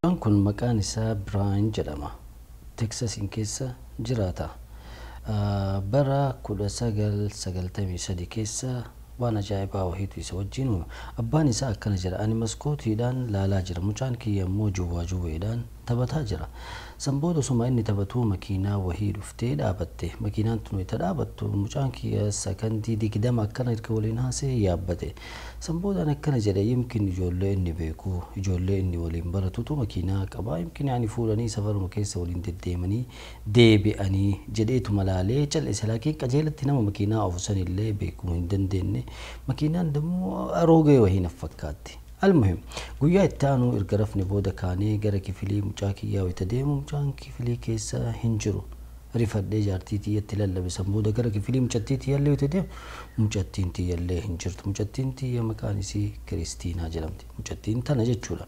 Mucaan kun maqaan isaa Biraayin jedhama. Teksasiin keessa jiraata. Bara 1993 keessa waan ajaa'ibaa wahiitu isa wajjin uumame. Abbaan isaa akkana jedha: "Ani maskootiidhaan laalaa jira. Mucaan kiyya immoo juwwaa juwweedhaan taphataa jira. San booda osuma inni taphatuu makiinaa wahii dhuftee dhaabatte. Makiinaan tun wayita dhaabattu mucaan kiyya sakandii 20 akkana erga waliin haasa'ee yaabbate. San booda ani akkana jedhe: yimkin ijoollee inni beeku, ijoollee inni waliin baratutu makiinaa qaba. Yimkin ani fuudhanii safaruma keessa waliin deddeemanii deebi'anii jedheetuma laalee cal'ise. Laakiin qajeelatti nama makiinaa oofu sanillee beekuu hin dandeenye. Makiinaan dammoo aroogee wahii naf fakkaatti. Almuhim, guyyaa itti aanu erga rafne booda kaanee gara kifilii mucaa kiyyaa wayita deemu mucaan kifilii keessa hin jiru. Rifadhee jaartii tiyyatti lallabe. San booda gara kifilii mucattii tiyyallee wayita deemu mucattiin tiyyallee hin jirtu. Mucattiin tiyya maqaan isii Kiristiinaa jedhamti. Mucattiin tana jechuudha.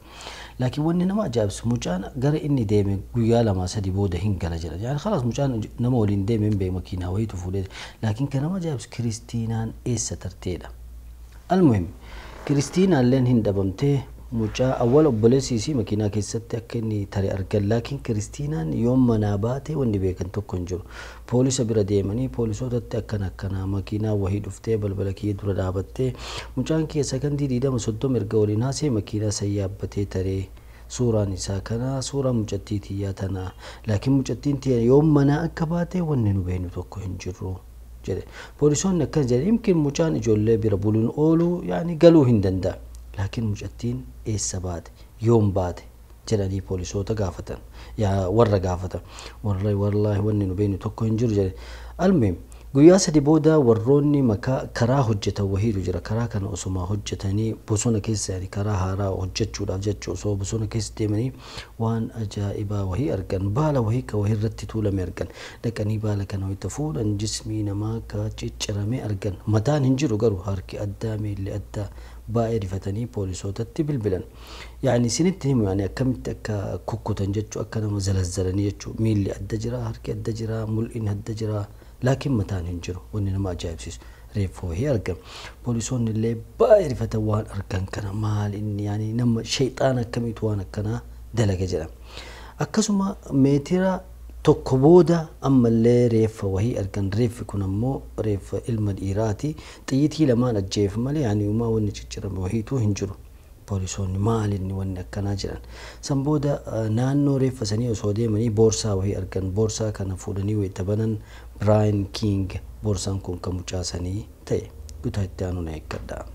Laakiin wanni nama ajaa'ibsu mucaan gara inni deeme guyyaa lamaa sadi booda hin gala jedha. Yaani khalaas mucaan nama waliin deeme hin beeku, makiinaa wayiitu fuudhee. Laakiin kan nama ajaa'ibsu Kiristiinaan eessa tarteedha. Almuhim, Kiristiinaalleen hin dhabamtee. Mucaa awwal obboleessi isii makiinaa keessatti akka inni tare argan, laakiin Kiristiinaan yoom manaa baate wanni beekan tokko hin jiru. Poolisa bira deemanii poolisootatti akkana akkanaa, makiinaa wahii dhuftee balbala kiyya dura dhaabattee, mucaan kiyya sakandii 20 30 erga waliin haasa'ee makiinaa san yaabbatee taree, suuraan isaa kana, suuraan mucattii tiyyaa tana, laakiin mucattiin tiyya yoom manaa akka baate wanni nu beeknu tokko hin jiru jedhe. Poolisoonni akkana jedhan: yimkin mucaan ijoollee bira buluun oolu, yaani galuu hin danda'a. Laakiin mucattiin eessa baate? Yoom baate? Jedhanii poolisoota gaafatan. Yaa warra gaafatan. Warra wallaahi wanni nu beeknu tokko hin jiru jedhe. Almuhim, guyyaa 3 booda warroonni makaa karaa hojjetan wahiitu jira. Karaa kana osuma hojjetanii bosona keessa, yaani karaa haaraa hojjechuudhaaf jecha osoo bosona keessa deemanii waan ajaa'ibaa wahii argan. Baala wahii ka wahii irratti tuulame argan. Dhaqanii baala kana wayita fuudhan jismii namaa ka ciccirame argan. Mataan hin jiru garuu harki addaa, miilli addaa. Baay'ee rifatanii poolisootatti bilbilan. Yaani isinitti himu, yaani akkamitti akka kukkutan jechuu, akka nama zalazzalanii jechuu. Miilli adda jira, harki adda jira, mul'in adda jira. Laakiin mataan hin jiru. Wanni nama ajaa'ibsiisu reeffa wahii argan. Poolisoonni illee baay'ee rifatan waan argan kana, maal inni, yaani nama sheexaana akkamiitu waan akkanaa dalaga jedha. Akkasuma meetira 1 booda ammallee reeffa wahii argan. Reeffi kun ammoo reeffa ilma dhiiraati. Xiyyitii lamaan ajjeef malee yaani uumaa wanni ciccirame wahiitu hin jiru. Poolisoonni maal inni wanni akkanaa jedhan. San booda naannoo reeffa sanii osoo deemanii boorsaa wahii argan. Boorsaa kana fuudhanii wayita banan Biraayin Kiing, boorsaan kun kan mucaa sanii ta'e. Kutaa itti aanu na eeggadhaa.